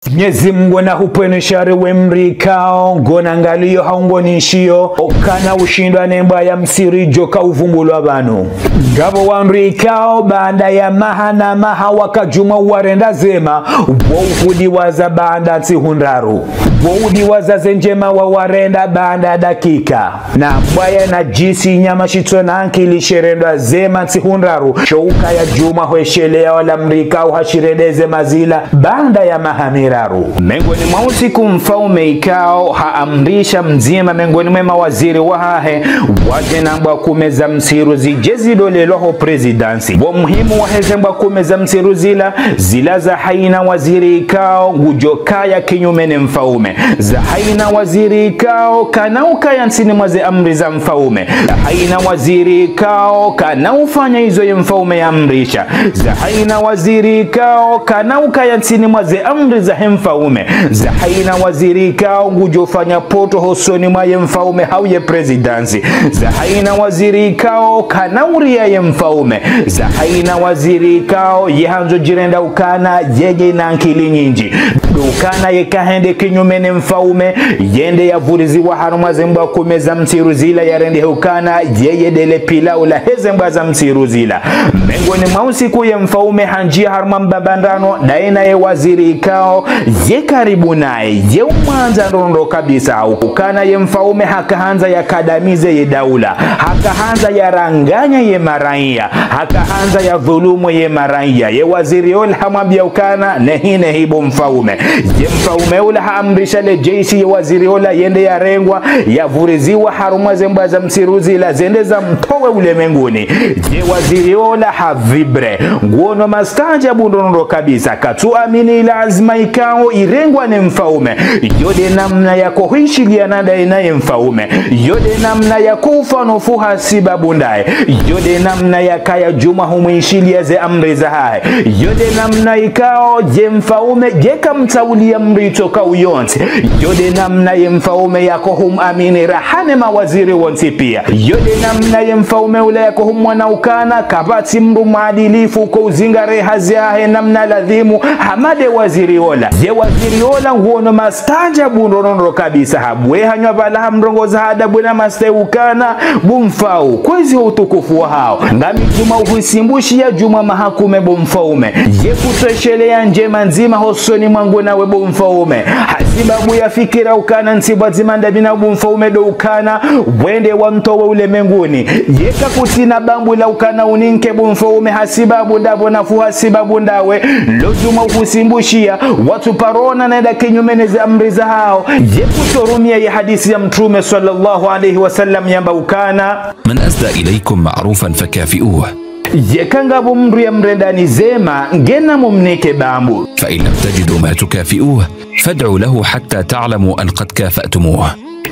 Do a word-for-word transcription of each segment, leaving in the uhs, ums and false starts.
Mnyezi Mngu nahupvwenu shari we mdru ikao ngona ngaliyo hau ngoni nshiyo, ukana ushindwa ne mbwa ya msiru idjoka uvumbulwa pvanu. Ngapvo wandru ikao baanda ya maha na maha waka djuma uwarenda zema, wo uhudiwaza baanda ntsihu ndraru. Wo udiwaza ze ndjema wawarenda baanda dakika. Na mbwa ya nadjisi, nyama shitsona ankili, shirendwa zema ntsihu ndraru, sho ukaya djuma hweshelea wala mdru ikao hashirende zema zila baanda ya maha miraru. Mengoni mwa usiku mfaume ikao haamrisha mdzima mengoni mwe mawaziri wahahe, wadje na mbwa kume za msiru zidje zidolelwa ho présidence. Wo muhimu waheze mbwa kume za msiru zila, zila za haina waziri ikao ngudjo kaya kinyume ne mfaume. Za haina waziri ikao kana ukaya ntsini mwa ze amri za mfaume. Za haina waziri ikao kana ufanya izo ye mfaume yaamrisha. Za haina waziri ikao kana ukaya ntsini mwa ze amri za he mfaume. Za haina waziri ikao ngudjo fanya poto hosoni mwa ye mfaume hau ye présidence. Za haina waziri ikao kana uria ye mfaume. Za haina waziri ikao ye handzo djirenda ukana yeye na ankili nyindji. Ndo ukana yeka hende kinyume ne mfaume, yende yavuriziwa harumwa ze mbwa kume za msiru zila, yarende ukana yeye ndele pilau la heze mbwa za msiru zila. Mengoni mwa usiku ye mfaume handjia harumwa mbambandrano, ndaye na ye waziri ikao ye karibu naye, ye umwandza ndrondro kabisa, ukana ye mfaume haka handza yakadamize ye daula, haka handza yaranganye ye maraiya, haka handza yadhulumu ye maraiya. Ye waziri ola hamwambia ukana, nehi, nehi bo mfaume. Ye mfaume ula haamrisha le jeshi ye waziri ola yende yarengwa, yavuriziwa harumwa ze mbwa za msiru zila zende zamtowe ulemenguni. Ye waziri ola havibre. Nguono mastaajabu ndrondro kabisa. Katsuamini ila anzma ikao irengwa ne mfaume. Yo nde namna yako hwishiliana ndaye na ye mfaume. Yo nde namna yako ufanya ufuha sibabu ndaye. Yo nde namna yakaya djuma humwishilia ze amri zahahe. Yo nde namna ikao ye mfaume yeka mtsaulia mdru itsoka uyontsi. Yo nde namna ye mfaume yako humwamini raha ne mawaziri wontsi pia. Yo nde namna ye mfaume ula yako humwona ukana kapvatsi mdru mwadilifu ko uzingare hazi yahe namna ladhimu hama nde waziri ola. Ye waziri ola nguono mastaajabu ndrondro kabisa, habwe hanywa pvala hamrongoza ha adabu na mastehi ukana, bo mfaume, kwezi ho utukufu wahaho, ngami djuma uhusimbushia djuma maha kume bo mfaume. Ye kutsweshelea ndjema ndzima hosoni mwangu nawe bo mfaume. Hasibabu ya fikira ukana ntsi pvwadzima ndami nawe bo mfaume ndo ukana wende wamtowe ulemenguni. Yeka kutsina bambu la ukana uninke bo mfaume hasibabu ndapvo nafu hasibabu ndawe, lo djuma uhusimbushia, watsu parona nenda kinyume ne ze amri zahaho. Ye kutsorumia ye hadisi ya Mtrume swallallahu alayhi wa sallam yamba ukana, من أسدى إليكم معروفا فكافئوه. Yeka ngapvo mdru yamrendani zema, ngena mumnike bambu. فإن لم تجدوا ما تكافئوه، فادعوا له حتى تعلموا أن قد كافأتموه.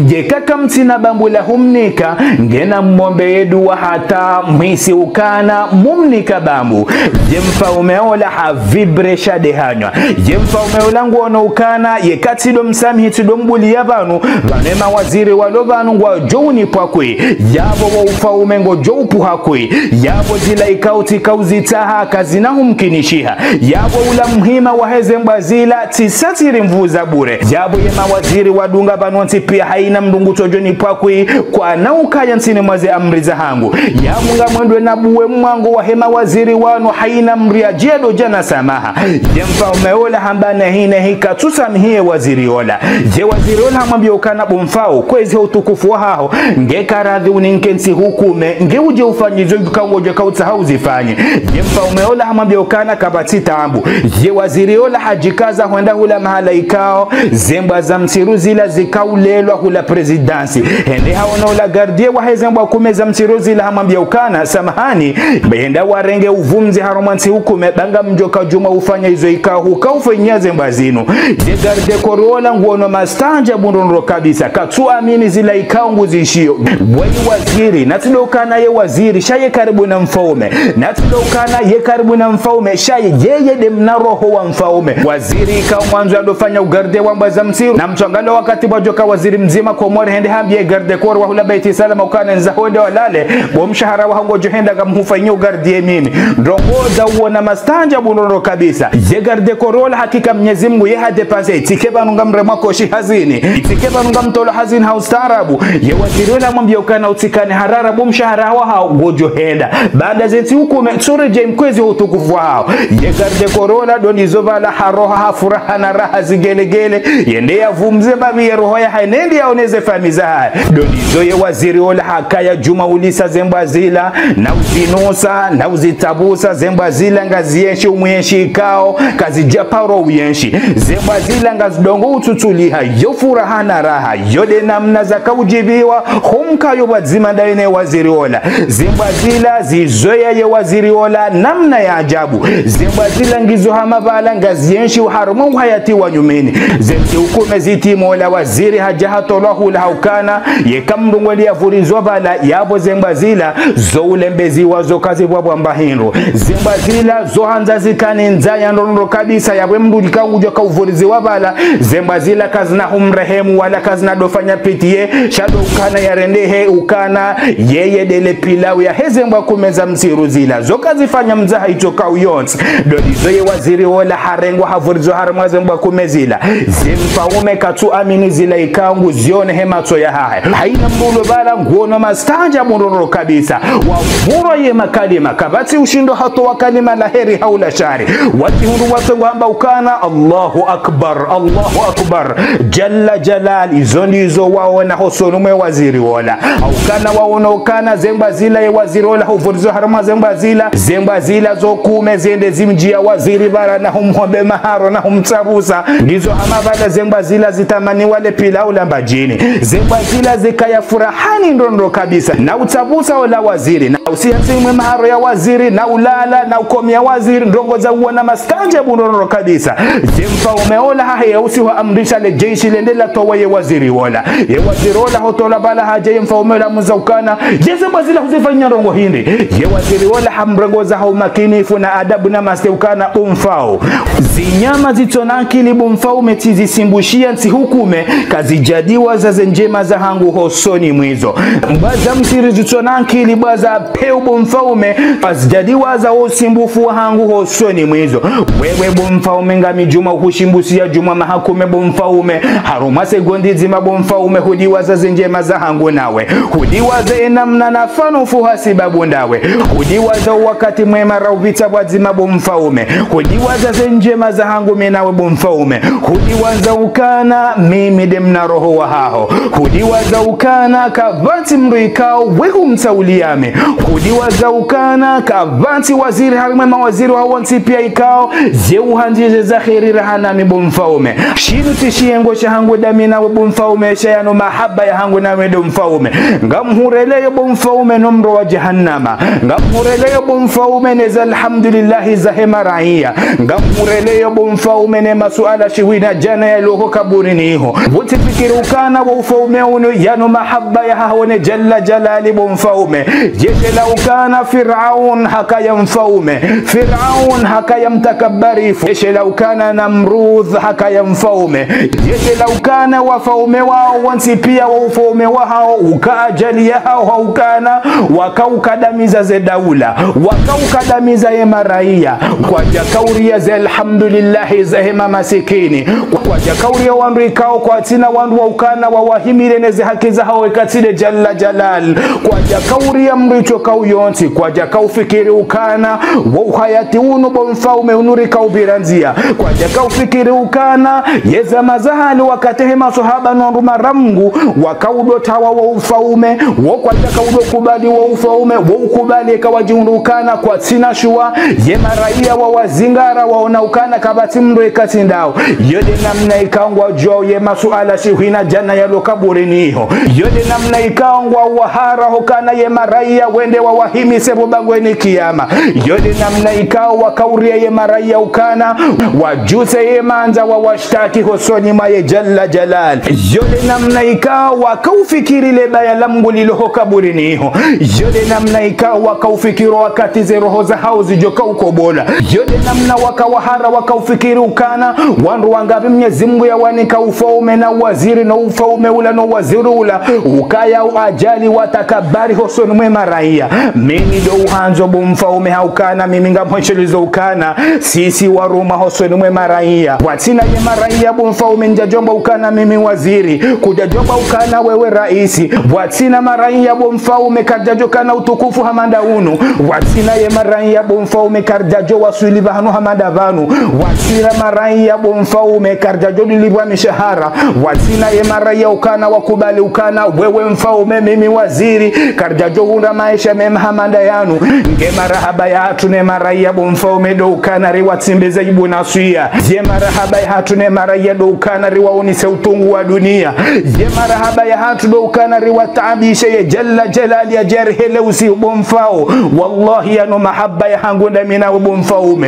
Yeka kamtsina bambu la humnika, ngena mmombe ye dua hata mhisi ukana mumnika bambu. Ye mfaume ola havibre sha nde hanywa. Ye mfaume ola nguono ukana, yeka tsido msamihi tsido mbulia pvanu, pvanu ye mawaziri walo pvanu ngwadjo unipvwa kwi. Yapvo wo ufaume ngodjo upvuha kwi. Yapvo zila ikao tsika uzitsaha kazina humkinishiha. Yapvo ula mhima waheze mbwa zila tsisa tsiri mvuza bure. Yapvo ye mawaziri wadunga pvanu wontsi pia haina mdru ngutsodjo nipvwa kwi, kwana ukaya ntsini mwa ze amri zahangu. Yapvo ngamwendo na buwe mwango wahe mawaziri wanu haina mdru yadjedo djana samaha. Ye mfaume ola hamba nehi, nehi, katsusamihi ye waziri ola. Ye waziri ola hamwambia ukana bo mfaume, kwezi ho utukufu wahaho, ngeka radhi uninke ntsihu kume, nge udje ufanye izo ikao ngodjo ka utsaha uzifanye. Ye mfaume ola hamwambia ukana kapvatsi taabu. Ye waziri ola hadjikaza hwenda hula mahala ikao ze mbwa za msiru zila zika ulelwa hula présidence. Hende haono ula gardien waheze mbwa kume za msiru zila hamwambia ukana, samahani, be henda warenge uvumzi harumwa ntsihu kume, ba ngamdjoka djuma ufanya izo ikao huka ufanyia ze mbwa zinu. Ye garde corps ola nguono mastaajabu ndrondro kabisa, katsuamini zila ikao nguzishio. Wayi waziri, natsido ukana ye waziri, sha ye karibu na mfaume. Natsido ukana ye karibu na mfaume, sha yeye nde mna roho wa mfaume. Waziri ikao mwandzo yadofanya ugarde wa mbwa za msiru, na mtsuangalia wakati pvwadjoka waziri mdzima Makomori hende hambie garde corps wa hula Beit Salam ukana ndzaho wende walale, bo mshahara waho ngodjo henda ngamhufanyio garde ye mimi. Ndrongo za uona mastaanjabu ndrondro kabisa. Ye garde corps ola hakika Mnyezi Mngu ye ha dépassé, itsike pvanu ngamremwa koshi hazini, itsike pvanu ngamtolwa hazini ha ustaarabu. Ye waziri ola hamwambia ukana utsikane harara bo mshahara waho ngodjo henda. Baanda ze ntsihu kume, tsuredjei mkwezi ho utukufu waho. Ye garde corps ola ndo ndizo pvala ha roha ha furaha na raha zigelegele, yende yavumze babi ye roho yahahe nende yaone ze famiyi zahahe. Ndo ndizo ye waziri ola hakaya djuma ulisa ze mbwa zila, na uzinusa, na uzitsabusa, ze mbwa zila ngazienshi umwenshi ikao, kazidja paro uenshi. Ze mbwa zila ngazidungo utsutsuliha, yo furaha na raha, yo nde namna zaka udjibiwa, ho mkayo pvwadzima ndaye ne waziri ola. Ze mbwa zila zizoea ye waziri ola namna ya ajabu. Ze mbwa zila ngizo hama pvala ngazienshi harumwa uhayati wa nyumeni. Ze ntsihu kume zitimu ola waziri hadja hatolwa hula ha ukana, yeka mndru ngwende yavurizwa pvala yapvo ze mbwa zila, zo ulembeziwa zo kazipvwa pvwamba hindru. Ze mbwa zila zo handza zikane ndzaya ndrondro kabisa yapvo mndru lika ngudjo ka uvuriziwa pvala, ze mbwa zila kazina humrehemu wala kazina dofanya pitié, sha ndo ukana yarendehe ukana, yeye nde le pilau yahe ze mbwa kume za msiru zila. Zo kazifanya mzaha itso ka uyontsi. Ndo ndizo ye waziri ola harengwa havurizwa harumwa ze mbwa kume zila. Ze mfaume katsu amini zila ikao nguzione he matso yahahe. Haina mndru ulo pvala nguono mastaanjabu ndrondro kabisa. Wavurwa ye makalima, kapvatsi ushindo hatowa kalima la heri hau la shari. Wadjihundru watsongo hamba ukana, Allahu Akbar, Allahu Akbar. Jalla Jalal, izo ndizo waona hosoni mwe waziri ola. Ha ukana waona ukana ze mbwa zila ye waziri ola huvurizwa harumwa ze mbwa zila. Ze mbwa zila zo kume zende zimdjia waziri pvala na humhombe maharo na humtsabusa. Ndizo hama pvala ze mbwa zila zitamani wale pilau la mbadjini. Ze mbwa zila zikaya furahani ndrondro kabisa. Na utsabusa ola waziri, na usiya ntsi mwe maharo ya waziri, na ulala, na ukomia waziri, ndrongo za uona mastaanjabu ndrondro kabisa. Ye mfaume ola hahe ya usihu amrisha le jeshi lende latowe ye waziri ola. Ye waziri ola hotolwa pvala hadja ye mfaume ola hamuza ukana, ye ze mbwa zila huzifanya ndrongo hindri. Ye waziri ola hamrongoza ha umakinifu na adabu na mastehi ukana bo mfaume. Zinyama zitsona akili bo mfaume tsizisimbushia ntsihu kume, kazidjadiwaza ze ndjema zahangu hosoni mwizo. Mbwa za msiru zitsona akili, mbwa za peu bo mfaume, kazidjadiwaza wo usimbufu wahangu hosoni mwizo. Wewe bo mfaume ngami djuma uhushimbushiya djuma maha kume bo mfaume, harumwa segondi ndzima bo mfaume hudiwaza ze ndjema zahangu nawe. Hudiwaza ye namna nafanya ufuha sibabu ndawe. Hudiwaza wo wakati mwema raupvira pvwadzima bo mfaume. Hudiwaza ze ndjema zahangu mi nawe bo mfaume. Hudiwaza ukana mimi nde mna roho wahaho. Hudiwaza ukana kapvatsi mndru ikao we humtsaulia mi. Hudiwaza ukana kapvatsi waziri harumwa ye mawaziri waho wontsi pia ikao ye uhandjishe za heri raha nami bo mfaume. Shinu tsi shiyengo shahangu ndami nawe bo mfaume, sha yanu mahaba yahangu nawe bo mfaume. Ngamhureleyo bo mfaume no mro wa jahannama. Ngamhureleyo bo mfaume ne za alhamdulillahi zahe maraiya. Ngamhureleyo bo mfaume ne masuala shihwi na djana yalo ho kaburini iho. Utsifikiri ukana wo ufaume unu yanu mahaba yahaho ne Jalla Jalali bo mfaume. Yeshelea ukana Firaun hakaya mfaume. Firaun hakaya mtakabarifu. Yeshelea ukana Namrudh hakaya mfaume. Yeshelea ukana wafaume wawo wontsi pia wo ufaume wahawo uka ajali yahawo ha ukana waka ukadamiza ze daula, waka ukadamiza ye maraiya. Kwadjaka uria ze alhamdulillahi zahe mamasikini. Kwadjaka uria wandru ikao kwatsina wandru wa ukana wawahimile ne ze haki zahawo eka tsi nde Jalla Jalal. Kwadjaka uria mndru itso ka uyontsi. Kwadjaka ufikiri ukana wo uhayati unu bo mfaume unu rika upvira ndzia. Kwadjaka ufikiri ukana ye zama za hale wakati he maswahaba no wandru wa Mngu waka udo tawa wo ufaume, wo kwadjaka udo kubali wo ufaume, wo ukubali eka wadjihundru ukana kwatsina shuwa, ye maraiya wawazingara waona ukana kapvatsi mndru eka tsi ndawo. Yo nde namna ikao ngwadjuwao ye masuala shihwi na djana yalo kaburini iho. Yo nde namna ikao ngwawahara hukana ye maraiya wende wawahimise bo bangweni kiyama. Yo nde namna ikao waka uria ye maraiya ukana wadjuse ye mandza wawashtaki hosoni mwa ye Jalla Jalal. Yo nde namna ikao waka ufikiri le baya la Mngu lilo ho kaburini iho. Yo nde namna ikao waka ufikiri wakati ze roho zahawo zidjoka ukobola. Yo nde namna waka wahara waka ufikiri ukana wandru wangapvi Mnyezi Mngu yawanika ufaume na uwaziri no mfaume ula no waziri ula, ukaya uadjali watakabari hosoni mwe maraiya. Mimi ndo uhandzo bo mfaume ha ukana, mimi ngamhweshelezo ukana, sisi warumwa hosoni mwe maraiya. Pvwatsina ye maraiya bo mfaume ndjadjomba ukana mimi waziri, kudjadjomba ukana wewe raisi. Pvwatsina maraiya bo mfaume kardjadjokana utukufu hama nda unu. Pvwatsina ye maraiya bo mfaume kardjadjo waswili pvahanu hama nda pvanu. Pvwatsina maraiya bo mfaume kardjadjo lipvwa mishahara. Pvwatsina ye maraiya ukana wakubali ukana wewe mfaume mimi waziri, kardjadjo hundra maesha mema hama nda yanu. Nge marahaba yahatru ne maraiya bo mfaume ndo ukana riwatsimbeze aibu na suya. Ye marahaba yahatru ne maraiya ndo ukana riwaonese utungu wa dunia. Ye marahaba yahatru ndo ukana riwataabishe ye Jalla Jalali yadje yarihele usiu bo mfaume. Wallahi yanu mahaba yahangu nda mi nawe bo mfaume.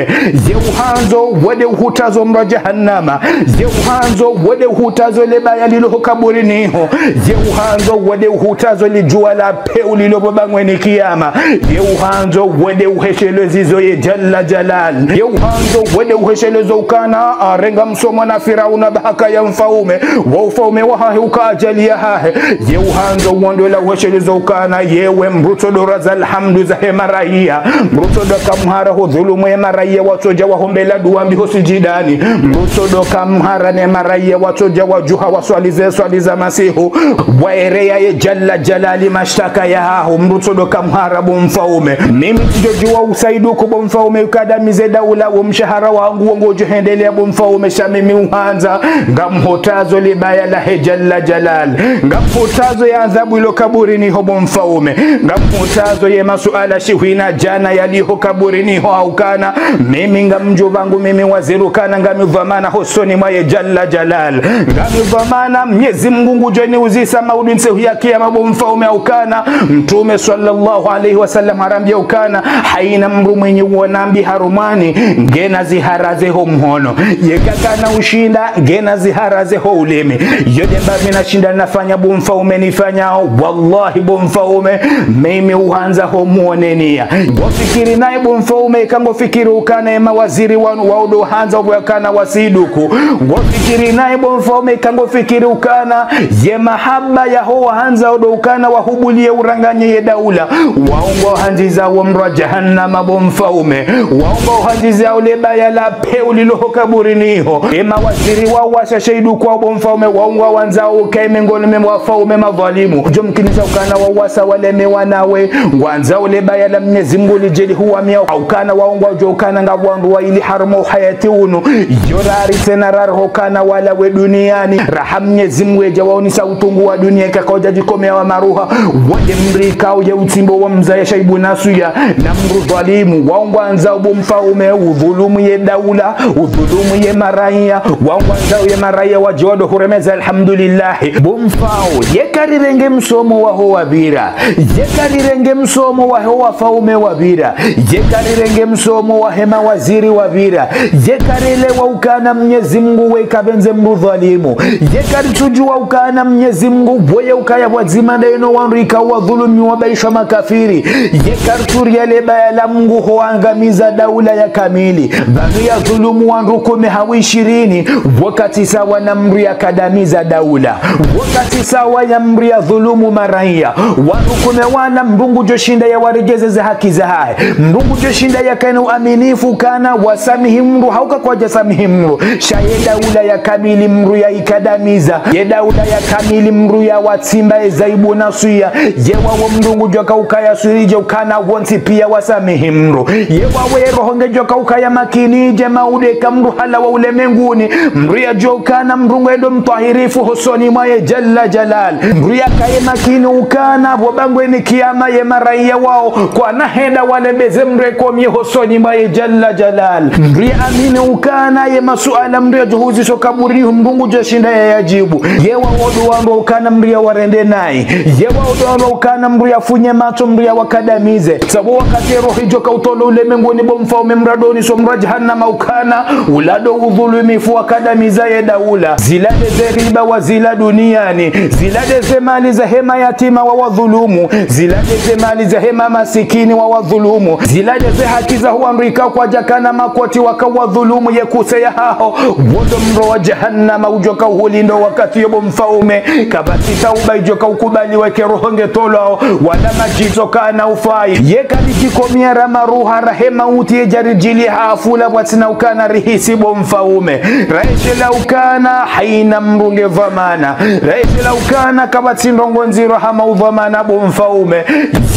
Ye uhandzo wende uhutazo mra jahannama. Ye uhandzo wende uhutazo lebaya lilo ho kaburini ho. Ye uhandzo wende uhutazo lidjuwa la peu lilo bo bangweni kiyama. Ye uhandzo wende uheshelezo ye Jalla Jalal. Ye uhandzo wende uheshelezo ukana, a, renga msomo na Firauna bahaka ya mfaume. Wo ufaume wahahe uka adjali yahahe. Ye uhandzo wondola uheshelezo ukana, yewe mdru tsondo raza alhamdu zahe maraiya. Mdru tsondo kamhara hudhulumu ye maraiya watsodja wahombela duwa mbi ho sijidani. Mdru tsondo kamhara ne maraiya watsodja wadjuha waswali ze swali za masihu. Waereya ye Jalla Jalali mashtaka yahaho. Mdru tsondo kamhara bo mfaume. Mimi tsidjodjuwa usaiduku bo mfaume ukadamize daula wo mshahara wangu wo ngodjo hendeleya bo mfaume sha mimi uhandza. Ngamhutazo libaya lahe Jalla Jalal. Ngamhutazo ye adhabu ilo kaburini ho bo mfaume. Ngamhutazo ye masuala shihwi na djana yaliho kaburini ho ha ukana. Mimi ngamdjo pvangu mimi waziri ukana ngami dhwamana hosoni mwa ye Jalla Jalal. Ngami dhwamana Mnyezi Mngu ngudjo niuzisa maudu ntsihu ya kiyama bo mfaume ha ukana. Mtrume swallallahu alayhi wa sallam harambia ukana. Haina mdru mwenye uona mbi harumwa nyi, ngena zihara ze ho mhono. Yeka kana ushinda, ngena zihara ze ho ulimi. Yo nde mbapvi nashinda nafanya bo mfaume nifanyao. Wallahi bo mfaume, mimi uhandza ho mwonenia. Ngofikiri naye bo mfaume, eka ngofikiri ukana ye mawaziri wanu wao ndo uhandza wo ukana wasiduku. Ngofikiri naye bo mfaume, eka ngofikiri ukana ye mahaba yaho wahandza wo ndo ukana wahubuliye uranganye ye daula. Wao ngwahandziza wo mra jahannama bo mfaume. Wao ngwahandziza wo lebaya la peu lilo ho kaburini ho. Ye mawaziri wao washa shaiduku wao bo mfaume. Wao ngwawandzao ukaye mengoni mwe wafaume madhwalimu. Djo mkinisha ukana wao wasa walemewa nawe. Ngwandzao lebaya la Mnyezi Mngu lidje lihuwamia. Ha ukana wao ngwadjuo ukana ngapvo wandru waili harumwa uhayati unu. Yo rari tsena rari ho ukana walawe duniani. Raha Mnyezi Mngu yadja waonesa utungu wa dunia ika kaudja djikomeya wa maruha. Wo nde mdru ikao ye utsimbo wa mzaya shaibu na suya. Na mdru dhwalimu. Wao ngwandzao bo mfaume udhulumu ye daula. Udhulumu ye maraiya. Wao ngwandzao ye maraiya wadje wado huremeza alhamdulillahi. Bo mfaume. Yeka rirenge msomo waho wapvira. Yeka rirenge msomo waho wafaume wapvira. Yeka rirenge msomo wahe mawaziri wapvira. Yeka rielewa ukana Mnyezi Mngu we kapvendze mdru dhwalimu. Yeka ritsudjuwa ukana Mnyezi Mngu pvoye ukaya pvwadzima nda yeno wandru ikao wadhulumiwa baishwa makafiri. Yeka ritsuriya lebaya la Mngu ho angamiza daula ya kamili. Pvanu yadhulumu wandru kume hau ishirini. Wakati sawa na mdru yakadamiza daula. Wakati sawa ya mdru yadhulumu maraiya. Wandru kume wala mdru ngudjo shinda yawaregezeze haki zahahe. Mdru ngudjo shinda yakane uaminifu ukana wasamihi mdru, ha uka kwadja samihi mdru. Sha ye daula ya kamili mdru yaikadamiza. Ye daula ya kamili mdru yawatsimba eza aibu na suya. Ye wawo mdru ngudjo kaukaya swiri dje ukana wontsi pia wasamihi mdru. Ye wawo ye roho ngedjo kaukaya makini dje maudu eka mdru halawa ulemenguni. Mdru yadjuo ukana mdru ngwendo mtwahirifu hosoni mwa ye Jalla Jalal. Mdru yakaye makini ukana pvo bangweni kiyama ye maraiya wao kwana henda walembeze mdru ekomye hosoni mwa ye Jalla Jalal. Mdru yaamini ukana ye masuala mdru yadjo huziswa kaburi mdru ngudjo shinda yayadjibu. Ye wawo ndo wandru ukana mdru yawarende nayi. Ye wawo ndo wandru ukana mdru yafunye matso mdru yawakadamize. Sabu wakati ye roho idjo kautolwa ulemenguni bo mfaume mdru ndo oneswa mdru jahannama ukana, ula ndo udhulumifu wakadamiza ye daula. Zila nde ze riba wazila duniani. Zila nde ze mali zahe mayatima wawadhulumu. Zila nde ze mali zahe mamasikini wawadhulumu. Zila nde ze haki zaho wandru ikao kwadjakana makoti wakawadhulumu ye kuse yahaho. Wo ndo mdro wa jahannama udjo kauhulindo wakati Yo bo mfaume, kapvatsi tauba idjo kaukubaliwa eka roho ngetolwao, wala madjitso kana ufai. Ye kalidjikomiya ra maruha rahe mauti yedjaridjili hafula pvwatsina ukana rihisi bo mfaume. Raeshelea ukana haina mdru nge dhwamana. Raeshelea ukana kapvatsi ndrongo ndziro hama udhwamana bo mfaume.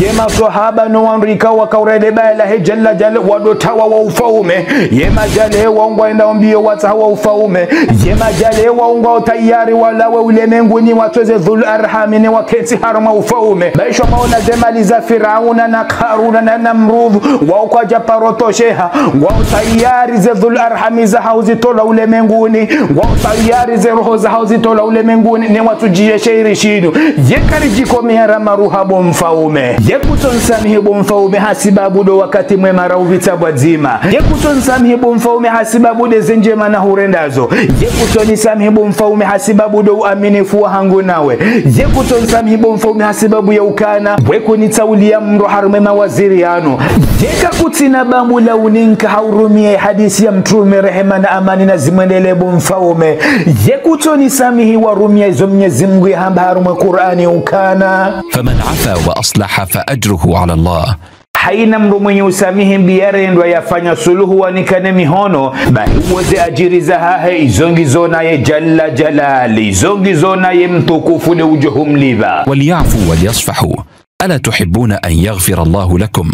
Ye maswahaba no wandru ikao wakaurede baya lahe Jalla Jalalu wado tawa wa ufaume. Ye madjale wao ngwaendao mbio watsaha wa ufaume. Ye madjale wao ngwao tayari walawe ulemenguni watweze dhul arhami ne wakentsi harumwa ufaume. Baisho maona ze mali za Firauna na Karuna na Namrudhu, wao kwadja paro tosheha. Ngwao tayari ze dhul arhami zahao zitolwa ulemenguni. Ngwao tayari ze roho zahao zitolwa ulemenguni, ne watsudjiye sheri shinu. Ye kalidjikomiya ra maruha bo mfaume. Ye kutsonisamihi bo mfaume hasibabu do wakati mwema raupvira pvwadzima. Ye kutsonisamihi bo mfaume hasibabu de ze ndjema nahurendazo. Ye kutsonisamihi bo mfaume hasibabu do uaminifu wahangu nawe. Ye kutsonisamihi bo mfaume hasibabu ya ukana bwe kunitsauliya mdru harumwa ye mawaziri yanu. Ye kakutsina bambu la uninka ha urumiya ye hadisi ya Mtrume, rehema na amani nazimwendelee bo mfaume. Ye kutsonisamihi warumiya izo Mnyezi Mngu yahamba harumwa ye Kur'ani ukana: فمن عفا وأصلح فأجره على الله. Haina mdru mwenye usamihi mbi yarendwa yafanya suluhu wanikane mihono, bahi uwo ze adjiri zahahe izo ngizo naye Jalla Jalali, izo ngizo naye Mtukufu de udjo humlipva. وليعفوا وليصفحوا، ألا تحبون أن يغفر الله لكم؟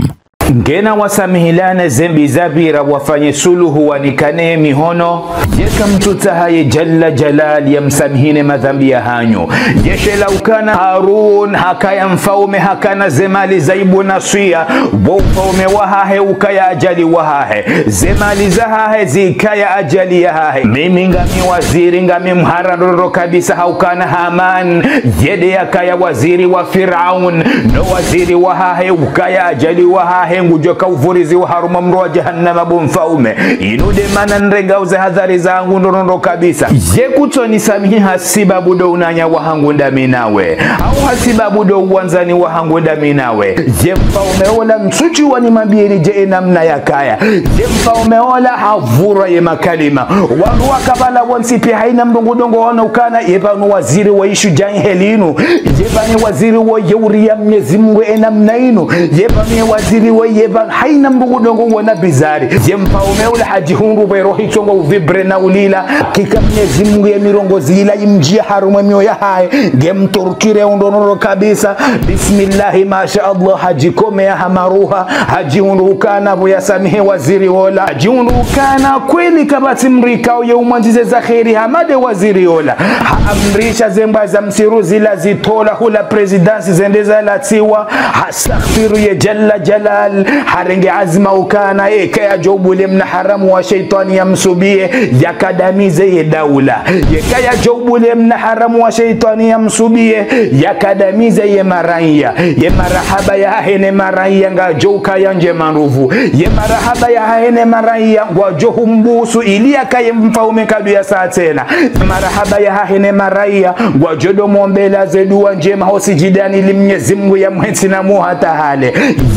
Ngena wasamihilane ze mbi zapvira wafanye suluhu wanikane mihono. Ye kamtsutsaha ye Jalla Jalali yamsamihini madhambi yahanyu. Yeshelea ukana Karun hakaya mfaume hakana ze mali za ibuna swiya, bo ufaume wahahe ukaya ajali wahahe. Ze mali zahahe zikaya ajali yahahe. Mimi ngami waziri, ngami mhara ndrondro kabisa ha ukana Haman, yede yakaya waziri wa Firaun, no waziri wahahe ukaya ajali wahahe ngudjo kauvuriziwa harumwa mro wa jahannama bo mfaume. Inu de mana nrengao ze hadhari zangu ndrondro kabisa. Ye kutsonisamihi hasibabu do unanya wahangu ndami nawe. Au hasibabu do uwandzani wahangu ndami nawe. Ye mfaume ola ntsudjuwa nimwambiyeni dje ye namna yakaya. Ye mfaume ola havurwa ye makalima. Wandru waka pvala wontsi piya haina mdru ngudjo ona ukana ye pvanu waziri wa ishu djani heli inu. Ye pvanu waziri wo ye uriya Mnyezi Mngu ye namna inu. Ye pvanu waziri wo ye pvanu haina mdru ngudjo ona bizari. Ye mfaume ola hadjihundru pvwe roho itsongo uvibre na ulila. Kika Mnyezi Mngu ye mirongozi ila imdjiya harumwa ye miyo yahahe. Nge mtorture undrondro kabisa. Bismillahi, masha Allah, hadjikomeya ha maruha. Hadjihundru ukana pvo yasamihi waziri ola. Hadjihundru ukana kweli kapvatsi mdru ikao ye umwandzize za kheri hama de waziri ola. Haamrisha ze mbwa za msiru zila zitolwa hula présidence zende zalatsiwa. Hastaghfiru ye Jalla Jalal. Harenge azma ukana eka yadjo ubule mna haramu wa shetwani yamsubiye, yakadamize ye daula. Yeka yadjo ubule mna haramu wa shetwani yamsubiye, yakadamize ye maraiya. Ye marahaba yahahe ne maraiya ngadjo ukaya ndjema ndruvu. Ye marahaba yahahe ne maraiya ngwadjo humbusu ili yakaye mfaume kadu yasa tsena. Ye marahaba yahahe ne maraiya ngwadjo do mwombelea ze duwa ndjema ho sijidani ili Mnyezi Mngu yamhentsi na muhatahale.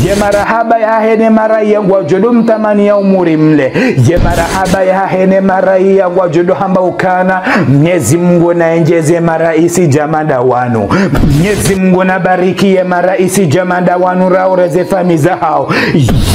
Ye marahaba yahahe ne maraiya ngwadjo do mtamaniya umuri mle. Ye marahaba yahahe ne maraiya ngwadjo do hamba ukana Mnyezi Mngu naendjeze maraisi djamanda wanu. Mnyezi Mngu nabarikiye maraisi djamanda wanu raure ze famiyi zahao.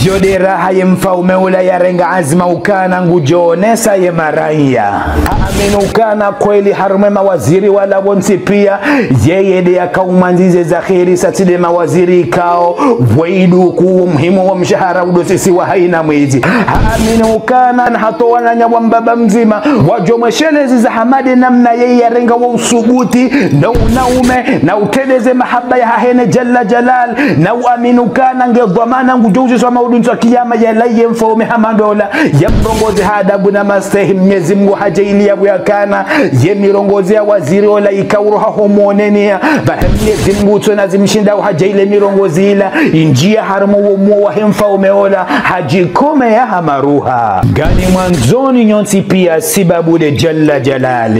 Yo de raha ye mfaume ula yarenga azma ukana ngudjo onesa ye maraiya. Haamini ukana kweli harumwa ye mawaziri wala wontsi piya, yeye de yaka umwandzize za kheri sa tsi de mawaziri ikao pvwe iduku muhimu wa mshahara udo sisiwa haina mwezi. Haamini ukana na hata wananya wa mbaba mdzima, wadjo mweshelezi za hama de namna yeye yarenga wo usubuti, no unaume, na utekeleze mahaba yahahe ne Jalla Jalal, na uamini ukana nge dhwamana ngudjo uziswa maudu ntswa kiyama yalaye mfaume hama ndola, yamrongoze ha adabu na mastehi. Mnyezi Mngu hadjaaliya pvo yakana ye mirongozi ya waziri ola ika uroha ho mwoneniya. Pvahe Mnyezi Mngu utsona zimshinda hadjaaliya mirongozi ila indjiya harumwa wo moyo wahe mfaume ola, hadjikomeya ha maruha. Ngani mwandzoni nyontsi piya sibabu de Jalla Jalal.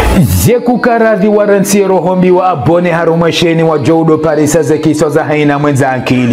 Ye kukaradhi warantsi roho mbi wa abonné harumwa ye sheni wadjo udo parisa ze kiswa za haina mwendza akili.